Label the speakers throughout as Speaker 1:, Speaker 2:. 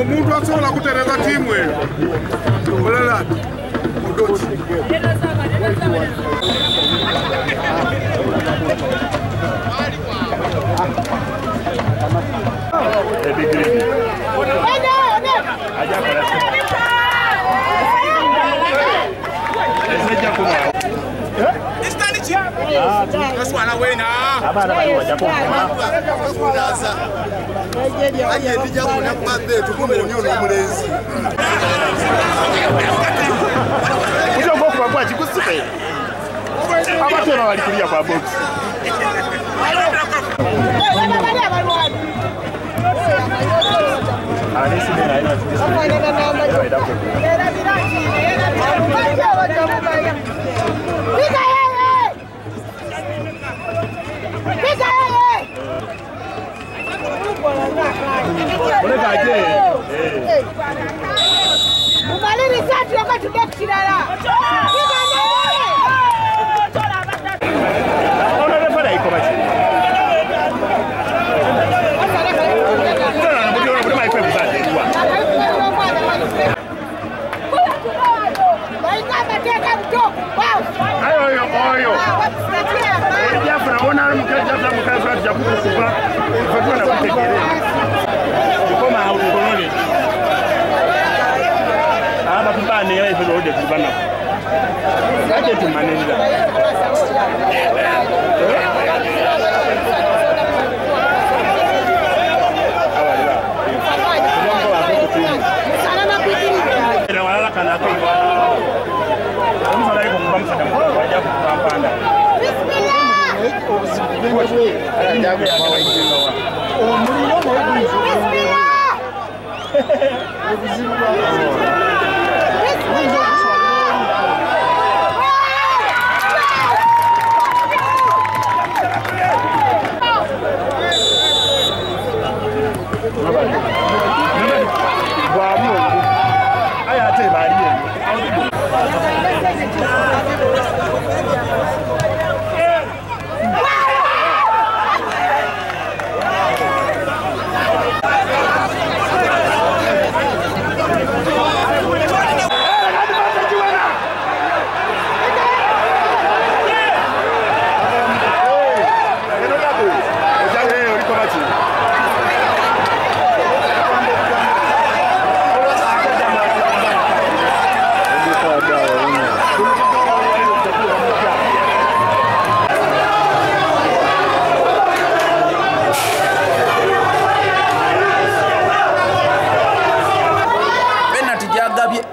Speaker 1: Omuntu asobola kutereza ttiimu eyo mulala Odoki.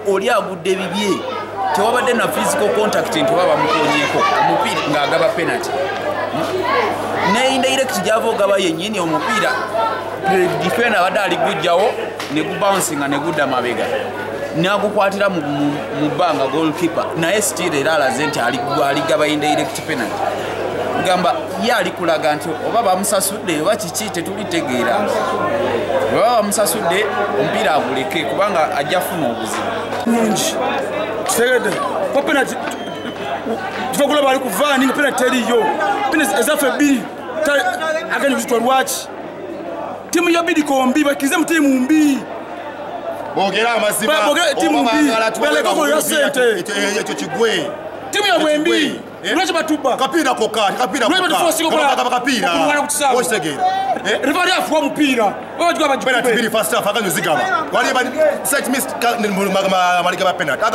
Speaker 2: Oli agudde bibye tewabadde na physical contact nti baba mukonyeko omupiira ng'agaba penalty ne indirect gyava ogaba yennyini omupiira defender abadde ali gujjawo ne gubouncing ne gudda mabega n'agukwatira mu bbanga goalkeeper naye still era alaze nti aligaba indirect penalty gamba ye ali kulaga nti oba bamusasudde oba kiki tetulitegeera oba bamusasudde omupiira aguleke kubanga ajja funa obuzibu
Speaker 3: nungi kitegedde ko penalty tuva kulaba ali kuvaani nga penalty teriyo penalty ezaffe bbiri agenda kuzitwa lwaki ttiimu ya bbiri kombi bakkirize mu ttiimu mbi
Speaker 4: boogere amazima
Speaker 3: ttiimu mbi baleke okolera ssente
Speaker 4: ekyo kigwe
Speaker 3: ttiimu yabwe mbi lwaki batuba
Speaker 4: kapiira kokka kapiira kokka kapiira okitegeera
Speaker 3: referee afuwa mupiira
Speaker 4: penalty bbiri first half aganyo zigaba wali bali set miss maliga ba penalty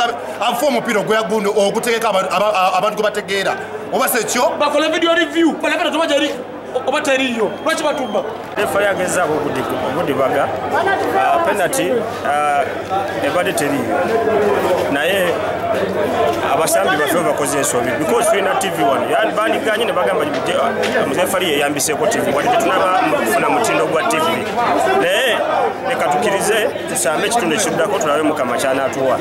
Speaker 4: afuwa omupiira ogweyagundo ogutegeka abantu gwe bategeera oba se ekyo
Speaker 3: bakole video review balabera toba jeri oba teriyo lwaki batuba
Speaker 5: referee agezaako okudibaga penalty ebadde teriyo naye abasambi baffe bakoze ensobi because tulina TV wano bandiganye ne bagamba referee yeyambiseeko TV wadde tetunaba kufuna mutindo gwa TV naye leka tukkirize tusambe ekitundu ekiddako tulabe Mukama ky'anaatuwa.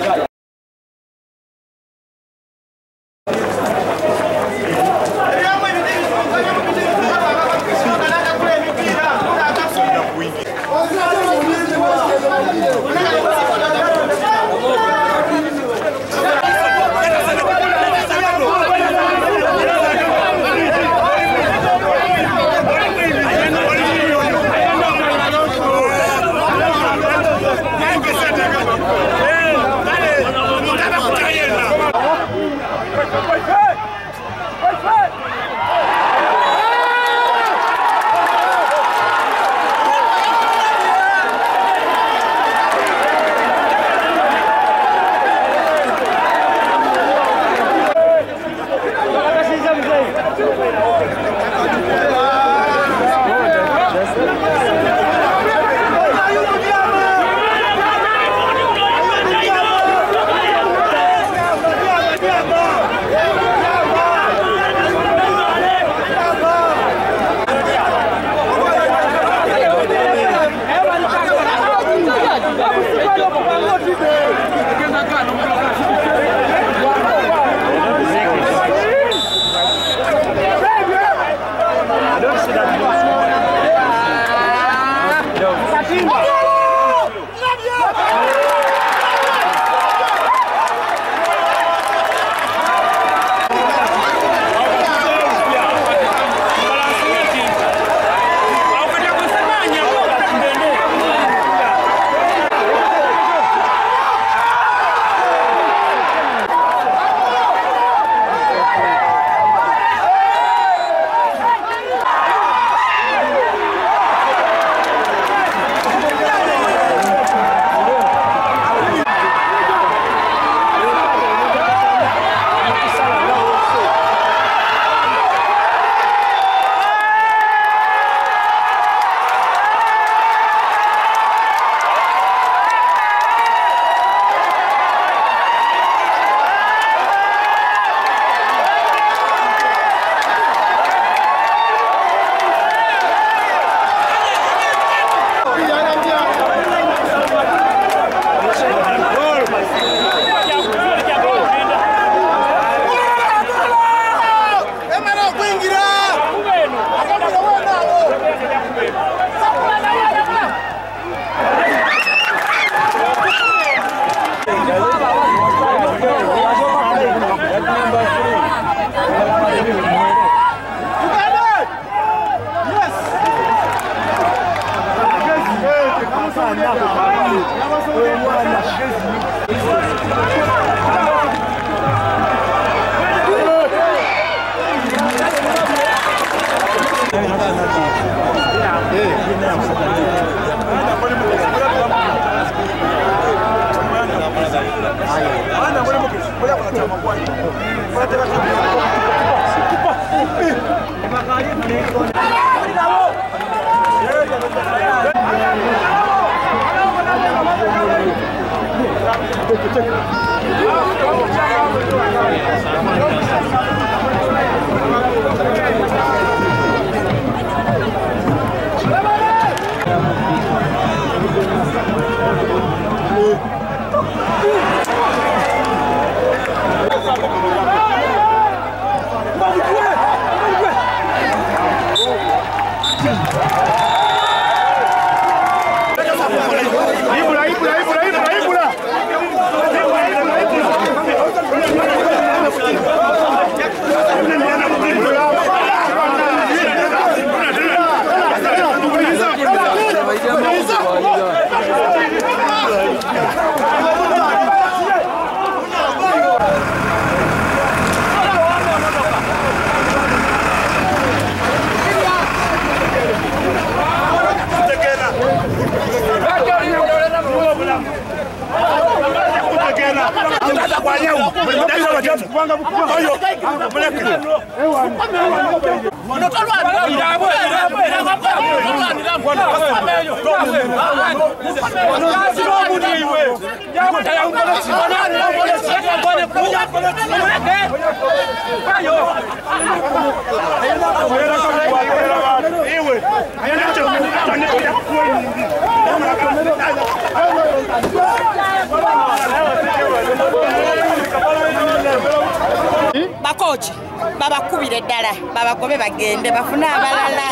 Speaker 6: Bakochi babakubire ddala babagobe bagende bafune abalala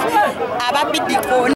Speaker 6: ababidiko.